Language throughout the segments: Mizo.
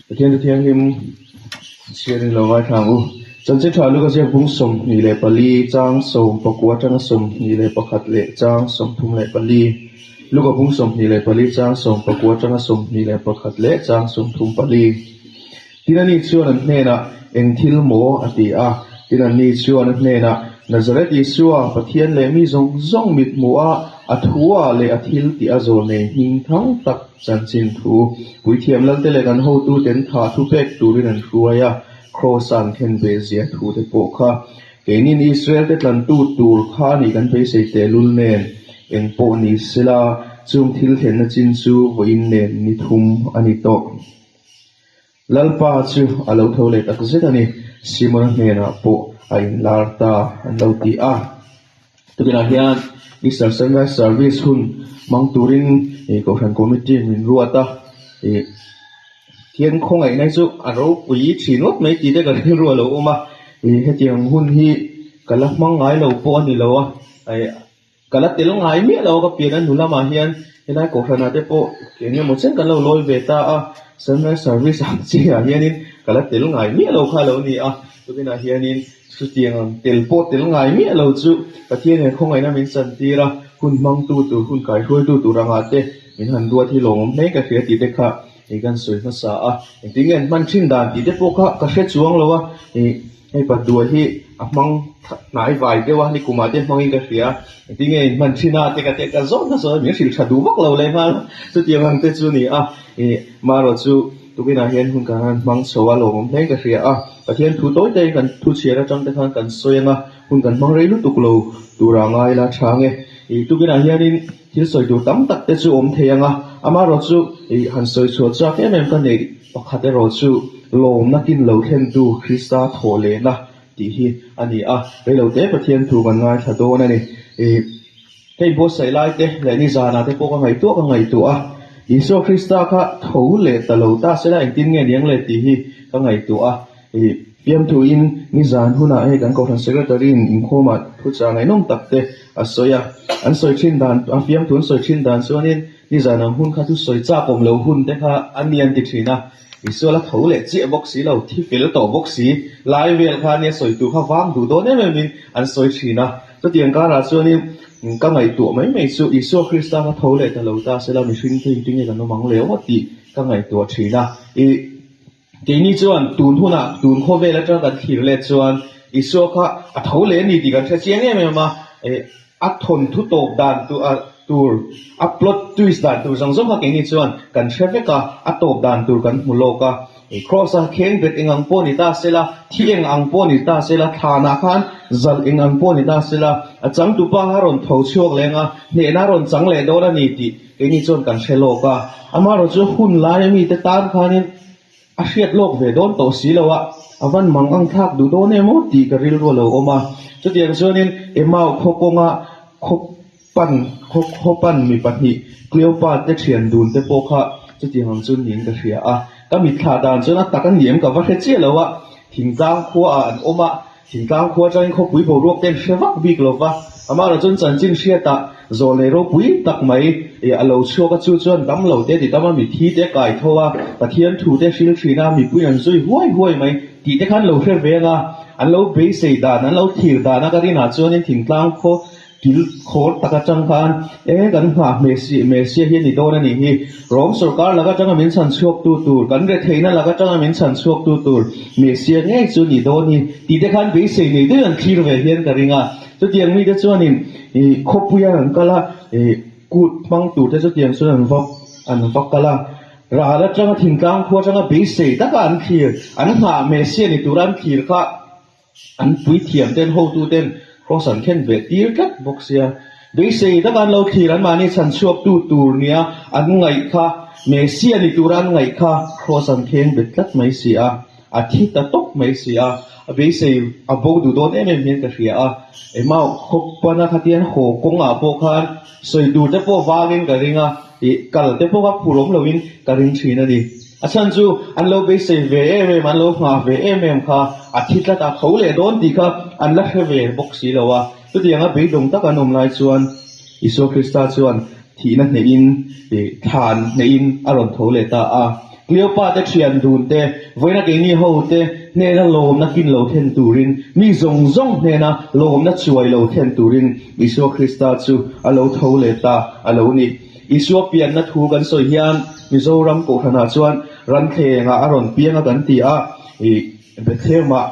Pathian Thu Thianghlim chhiarin lo ngaithla ang u. Chanchin tha Luka ziak bung 24 chang 19 atanga 21 leh chang 34. Luka bung 24 chang 19 atanga 21 leh chang 34. Tin ani chuan an hnenah, Eng thil maw? a ti a. Tin anni chuan a hnenah, Nazareth Isua, Pathian leh mi zawng zawng mit hmuh a, a thua leh a thil tih a zawl nei hming thang tak chanchin thu, puithiam lalte leh kan hotuten tha thu pek turin an hruai a, Kraws-a an khen ve zia thu te pawh kha keinin Israel te tlantu tur kha a nih kan beisei tehlul nen, eng pawh ni sela, chung thil thlenna chin chu vawiin nen ni thum a ni tawh. Lalpa chu a lo tho leh tak zet a ni, Simona hnenah pawh a inlar ta an lo ti a. Tukinah hian Easter Sunrise Service hun hmang turin Kohhran Committee min ruat a, ih thian khawngaihna hi chu a ropui thin ngawt mai tih te ka rilru a lo awm a, ih hetiang hun hi ka la hmang ngai lo pawh a ni lo a, ih Ka la tel ngai miah lo a ka pian a hnu lamah hian helai kohhranah te pawh eng emaw chen kan lo lawi ve ta a, sunrise service ang chiah hianin ka la tel ngai miah lo kha a lo ni a, tukinah hianin chutiang ang tel pawh tel ngai miah lo chu Pathian hian khawngaihna min chantir a, hun hmangtu tur, hun kaihruaitu tur angah te min han ruat hi lawmawm hle ka hria tih te kha ih kan sawi hmasa a, engtin nge an hman thin dan tih te pawh kha ka hre chuang lo a, ih. Hei Padua hi a hmang hnai vai deuh a, nikumah te hmangin ka hria. Engtin nge inhman thin a te ka ti a, ka zawt nasa a, min hrilh tha duh vak lo leh nghal a, chutiang ang te chu a ni a. Ih marawh chu tukinah hian hun kan han hmang chho a, lawmawm hle ka hria a. Pathian thu tawi te kan thu chhiar atang te khan kan sawi ang a, hun kan hmang rei lutuk lo tura ngai la tha ang e. Ih tukinah hianin thil sawi tur tam tak te chu awm thei ang a, amarawh chu ih han sawi chhuah chak em em ka neih. Pakhat erawh chu lawmna kin lo thlentu Krista thawh lehna tih hi a ni a, reilote Pathian thu kan ngaithla dawn a ni. Ih, hei buatsaih lai te leh nizanah te pawh ka ngaihtuah ka ngaihtuah a, Isua Krista kha tho leh ta lo ta sela engtin nge niang le tih hi ka ngaihtuah a. Ih, fiamthuin nizan hunah hei kan Kohhran Secretary in inkhawmah thuchah ngaihnawm tak te a sawi a, an sawi thin dan, a fiamthu an sawi thin dan chuanin, Nizan ang hun kha chu sawi chak awm lo hun te kha a ni an ti thin a, Isua la tho leh chiah bawk si lo, thi fel tawh bawk si, lai vel kha nia sawi tur kha vang duh dawn em em in an sawi thin a. Chutiang karah chuanin ka ngaihtuah mai mai chu Isua Krista kha tho leh ta lo ta sela mihring te engtin nge kan awm ang leh aw tih ka ngaihtuah thin a. Ih, keini chuan tun hunah tun khawvel atanga kan thlir let chuan Isua kha a tho leh a ni tih kan hre chiang em em a, ih, A thawnthu tawp dan tur, a plot twist dan tur zawng zawng kha keini chuan kan hre vek a, a tawp dan tur kan hmu lawk a. Kraws-a kheng bet eng ang pawh ni ta sela, thi eng ang pawh ni ta sela, thlanah khan zal eng ang pawh ni ta sela, a changtupa kha rawn tho chhuak leng a, hnehna rawn chang leh dawn a ni tih keini chuan kan hre lawk a. Amaherawhchu hun laia mite tan khanin A hriat lawk ve dawn tawh si lo a, a van mang ang thlak duh dawn em aw tih ka rilru a lo awm a. Chutiang chuanin Emau khaw kawnga khaw pan khaw khaw pan mi pahnih Cleopa te thian dun te pawh kha chutiang ang chu niin ka hria a. Ka mitthlah dan chuan a tak a ni em ka va hre chiah lo a, thingtlang khua ah an awm a, Thingtlang khua atangin khawpui boruak te an hre vak bik lo va, amaherawh chuan chanchin hriatah zawhlei ropui tak mai a lo chhuak a, chu chuan damlo te ti tam a, mithi te kai tho a, Pathian thu te hril thin a, mipui an zui huai huai mai tih te khan lo hre veng a, an lo beisei dan, an lo thlir dan a ka rinah chuanin thingtlang khaw Kil khawr tak atang khan e kan nghah Messi Messia hi a ni dawn a nih hi. Rom sorkar lak atanga min chhan chhuak tu tur, kan retheihna lak atanga min chhan chhuak tu tur Messia ngei chu a ni dawn hi tih te khan beisei nei deuh an thlir ve hian ka ring a. Chutiang mite chuanin ih khawpuia an kal a, ih kut hmang tur te chutiang chuan an va an va kal a. Ral atanga thingtlang khua atanga beisei taka an thlir, an nghah Messia ni tura an thlir kha, An puithiam ten hotu ten cross an khen ve tir tlat bawk sia. Beisei taka an lo thlir anmahni chhan chhuak tu tur nia an ngaih kha, Messia ni tura an ngaih kha cross an kheng bet tlat mai si a, a thi ta tawp mai si a, a beisei a bo duh dawn em em hian ka hria a. Emau khawpana khatian haw kawngah pawh khan sawi tur te pawh vangin ka ring a, ih kal te pawh kha phur awm loin ka ring thin a ni. A chhan chu an lo beisei ve em em, an lo nghah ve em em kha a thi tlat a, tho leh dawn tih kha an la hre ve bawk si lo a. Chutianga beidawng tak an awm lai chuan Isua Krista chuan thihna hnehin, thlan hnehin a rawn tho leh ta a. Cleopa te thian dun te, vawiina keini ho te hnena lawmna kin lo thlen turin, mi zawng zawng hnena lawmna chuai lo thlen turin Isua Krista chu a lo tho leh ta a lo ni. Isua pianna thu kan sawi hian Mizoram Kohhranah chuan Ranthlengah a rawn piang a kan ti a, ih Bethlehem-ah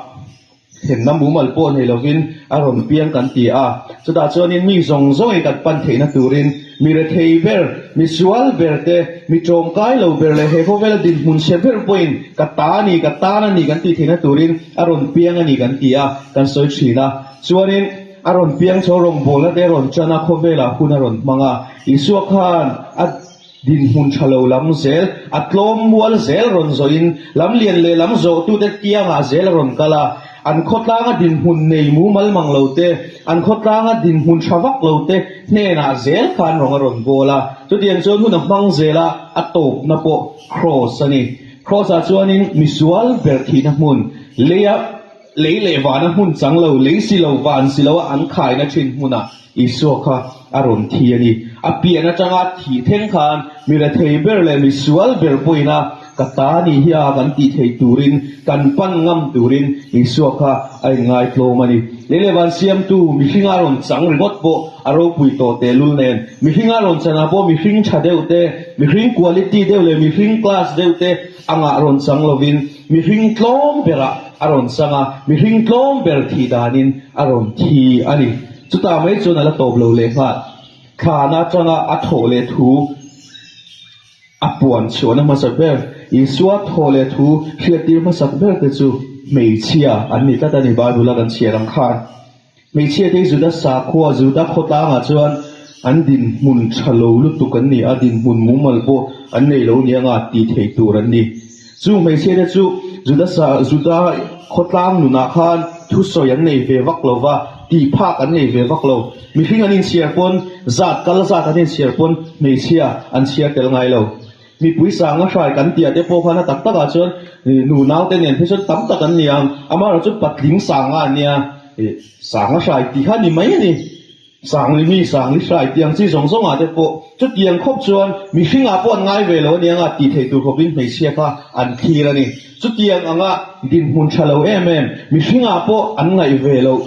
Thlenna mumal pawh nei lovin a rawn piang kan ti a, chutah chuanin mi zawng zawngin kan pan theihna turin mi rethei ber, mi sual ber te, mi tawngkai lo ber leh he khawvela dinhmun chhe ber pawhin ka ta a ni, ka tan a ni kan tih theihna turin a rawn piang a ni kan ti a, kan sawi thin a. Chuanin a rawn piang chho rawngbawlna te a rawn tan a, khawvelah hun a rawn hmang a, Isua khan a. Dinhmun tha lo lam zel, a tlawm mual zel rawn zawhin lam lian leh lam zawhtute kiangah zel a rawn kal a. An khawtlanga dinhmun nei mumal mang lo te, an khawtlanga dinhmun tha vak lo te hnenah zel khan rawng a rawn bawl a. Chutiang chuan hun a hmang zel a, a tawpna pawh Kraws a ni. Kraws-ah chuanin misual ber thihna hmun, leia lei leh vana hmun chang lo, lei si lo, van si loa an khaina thin hmunah Isua kha a rawn thi a ni. A pian atanga thih thleng khan mi rethei ber leh mi sual ber pawhin a ka ta ni hi a kan tih theih turin, kan pan ngam turin Isua kha a inngai tlawm a ni. Lei leh van siamtu mihringa rawn chang ringawt pawh a ropui tawh tehlul nen, mihringa rawn chanah pawh mihring tha deuh te, mihring quality deuh leh mihring class deuh te angah rawn chang lovin mihring tlawm berah a rawn chang a, mihring tlawm ber thih danin a rawn thi a ni. Chutah mai chuan a la tawp lo leh nghal. Thlana atanga a thawh leh thu a puan chhuahna hmasa ber, Isua thawh leh thu hriattir hmasak ber te chu hmeichhia an ni tlat a ni, Bible-a kan chhiar ang khan. Hmeichhia te hi Juda sakhua, Juda khawtlangah chuan an dinhmun tha lo lutuk an ni a, dinhmun mumal pawh an nei lo nia nga tih theih tur an ni. Chung hmeichhia te chu Juda sa, Juda khawtlang nunah khan thusawi an nei ve vak lo va, tih phak an nei ve vak lo. Mihring an inchhiar pawn zat kal zat an inchhiar pawn hmeichhia an chhiar tel ngai lo. Mipui sanga hrai kan tih ah te pawh khan a tak takah chuan nu naute nen phei chuan tam tak an ni ang. Amaherawhchu chu patling sanga an nia, sanga hrai tih kha a ni mai a ni. Sangli mi, sangli hrai tih ang chi zawng zawngah te pawh chutiang khawp chuan mihringah pawh an ngai ve lo ania nga tih theih tur khawpin hmeichhia kha an thlir a ni. Chutiang anga dinhmun tha lo em em mihringah pawh an ngaih ve loh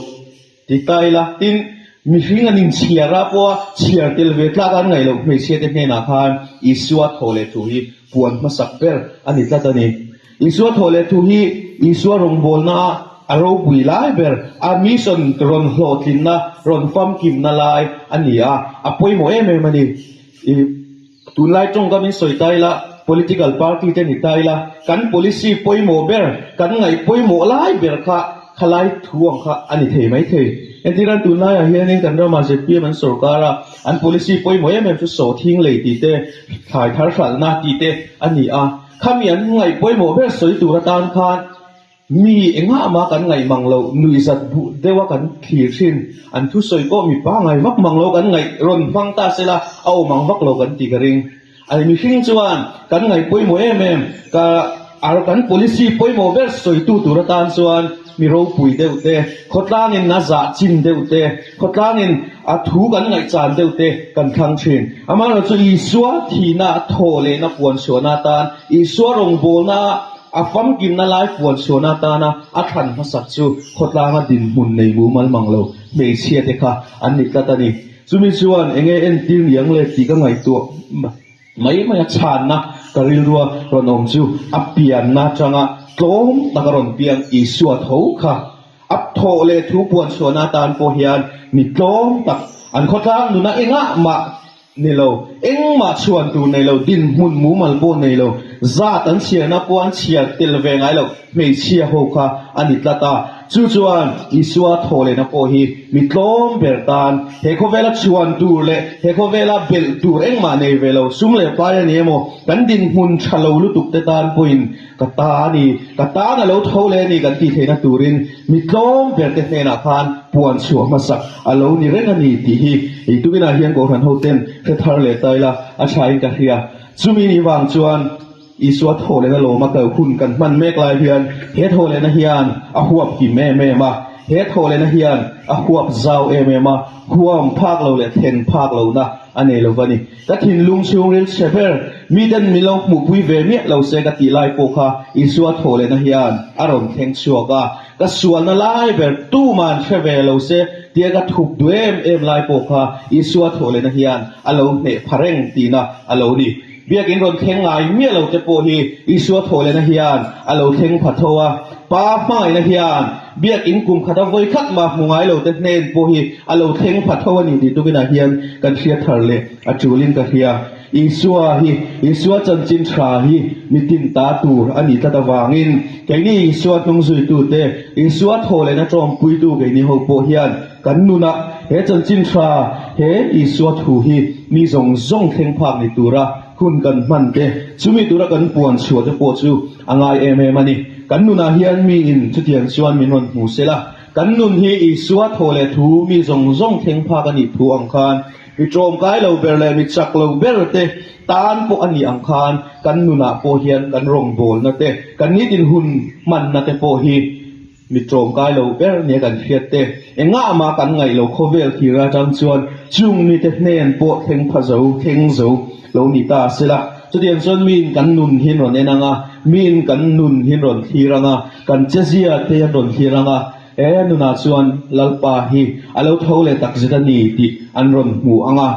ti ta ila. Tin, mihring an inchhiar a pawha chhiar tel ve tlak an ngaih loh hmeichhia te hnenah khan Isua thaw leh thu hi puan hmasak ber a ni tlat a ni. Isua thawh leh thu hi Isua rawngbawlna a ropui lai ber, a mission rawn hlawhtlinna, rawn famkimna lai a ni a, a pawimawh em em a ni. I tunlai tawngka min sawi ta ila, political party te ni ta ila, kan policy pawimawh ber, kan ngaih pawimawh lai ber kha khalai thu ang kha a ni thei mai thei. Entirhan tunlaiah hianin kan ramah zpm an sawrkar a, an policy pawimawh em em chu sawhthing lei tih te, thlai thar hralhna tih te a ni a. Khami an ngaih pawimawh ber sawi tur atan khan mi engah mah kan ngaih mang loh, nuihzat buh deuha kan thlir thin. An thusawi pawh mi pangai vak mang lo kan ngaih rawn hmang ta sela a awm ang vak lo kan ti ka ring. A mihring chuan kan ngaih pawimawh em em, ka kan policy pawimawh ber sawitu tur atan chuan Mi ropui deuh te, khawtlangin a zah chin deuh te, khawtlangin a thu kan ngaihchan deuh te kan thlang thin. Amaherawhchu Isua thihna thaw lehna puan chhuahna atan, Isua rawngbawlna a famkimna lai puan chhuahna atana a thlan hmasak chu khawtlanga dinhmun nei mumal mang lo hmeichhia te kha an ni tlat a ni. Chumi chuan enge entir niang le tih ka ngaihtuah Mai mai a chhanna ka rilrua rawn awm chu a pianna atanga tlawm tak a rawn piang Isua tho kha a thawh leh thu puan chhuahna atan pawh hian mi tlawm tak an khawtlang nuna engah mah ni lo, engmah chhuan tur nei lo, dinhmun mumal pawh nei lo, zat an chhiarna pawh an chhiar tel ve ngai lo hmeichhia ho kha a ni tlat a. Chu chuan Isua thawh lehna pawh hi mi tlawm ber tan he khawvela chhuan tur leh he khawvela belh tur engmah nei ve lo, sum leh pai a ni emaw, kan dinhmun tha lo lutuk te tan pawhin ka ta a ni, ka tan a lo tho leh a ni kan tih theihna turin mi tlawm ber te hnenah khan puan chhuah hmasak a lo ni reng a ni tih hi ei tukinah hian Kohhran hoten hre thar leh ta ila a thain ka hria. Chumi ni vang chuan. Isua thawhlehna lawma kal hun kan hman mek lai hian he thawhlehna hian a huap kim em em a. He thawhlehna hian a huap zau em em a, huam phak lo leh then phak lohna a nei lo va ni. Ka thinlung chhungril chhe ber, miten min lo hmuhpui ve miah lo se ka tih lai pawh kha Isua thawhlehna hian a rawn thleng chhuak a, ka sualna lai ber tuman hre ve lo se tia ka thup duh em em lai pawh kha Isua thawhlehna hian a lo hneh pha reng tihna a lo ni. Biakin rawn thleng ngai miah lo te pawh hi Isua thawhlehna hian a lo thleng pha tho a, Pa hmangaihna hian biakin kum khata vawi khat mah hmu ngai lo te hnen pawh hi a lo thleng pha tho a ni tih tukinah hian kan hriat thar leh a tulin ka hria. Isua hi, Isua chanchin tha hi mitin ta tur a nih tlat avangin keini Isua hnungzuitute, Isua thawhlehna tawngpuitu keini ho pawh hian kan nunah he chanchin tha, he Isua thu hi mi zawng zawng thleng phak ni tura hun kan hman te, chumi tura kan puan chhuah te pawh chu a ngai em em a ni. Kan nunah hian miin chutiang chuan min rawn hmu sela, kan nun hi Isua thaw leh thu mi zawng zawng thleng phak a nih thu ang khan mi tlawmkai lo ber leh mi chak lo ber te tan pawh a nih ang khan kan nunah pawh hian kan rawngbawlna te, kan nitin hun hmanna te pawh hi Mi tlawmkai lo ber nia kan hriat te, engah mah kan ngaih lo khawvel thir atang chuan chung mite hnen pawh thleng pha zo, thleng zo lo ni ta a sela. Chutiang chuan miin kan nun hi an rawn en ang a, miin kan nun hi an rawn thlir ang a, kan chezia te an rawn thlir ang a, he nunah chuan Lalpa hi a lo tho leh takzet a ni tih an rawn hmu ang a.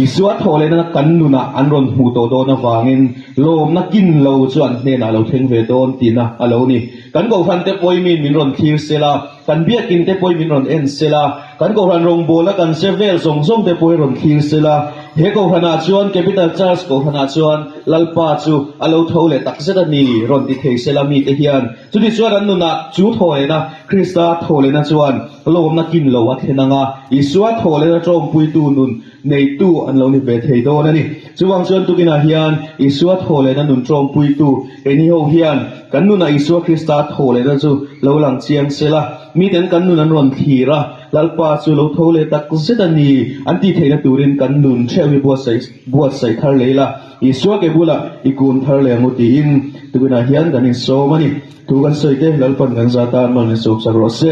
Isua thawh lehna kan nunah an rawn hmuh tawh dawn avangin lawmna kin lo chu an hnenah lo thleng ve dawn tihna a lo ni. Kan Kohhran te pawhin min min rawn thlir sel a, kan Biakin te pawhin min rawn en sel a, kan Kohhran rawngbawla kan che vel zawng zawng te pawhin rawn thlir sel a. He Kohhranah chuan Capital Church Kohhranah chuan Lalpa chu a lo tho leh takzet a ni rawn ti thei sel a mite hian. Chuti chuan an nunah chu thaw lehna Krista thaw lehna chuan Lawmna kin lo a thlen ang a, Isua thaw leh a tawngpuitu nun neitu an lo ni ve thei dawn a ni. Chuvang chuan tukinah hian Isua thaw lehna nun tawngpuitu keini ho hian kan nunah Isua Krista thaw lehna chu lo lang chiang se la, miten kan nun an rawn thlir a, Lalpa chu lo tho leh tak zet a ni an tih theihna turin kan nun theuh hi buatsaih buatsaih thar leh ila, Isua ke bulah i kun thar leh ang u tiin tukinah hian kan insawm a ni. Thu kan sawi te Lalpan kan za tan mal min sawmsak rawh se.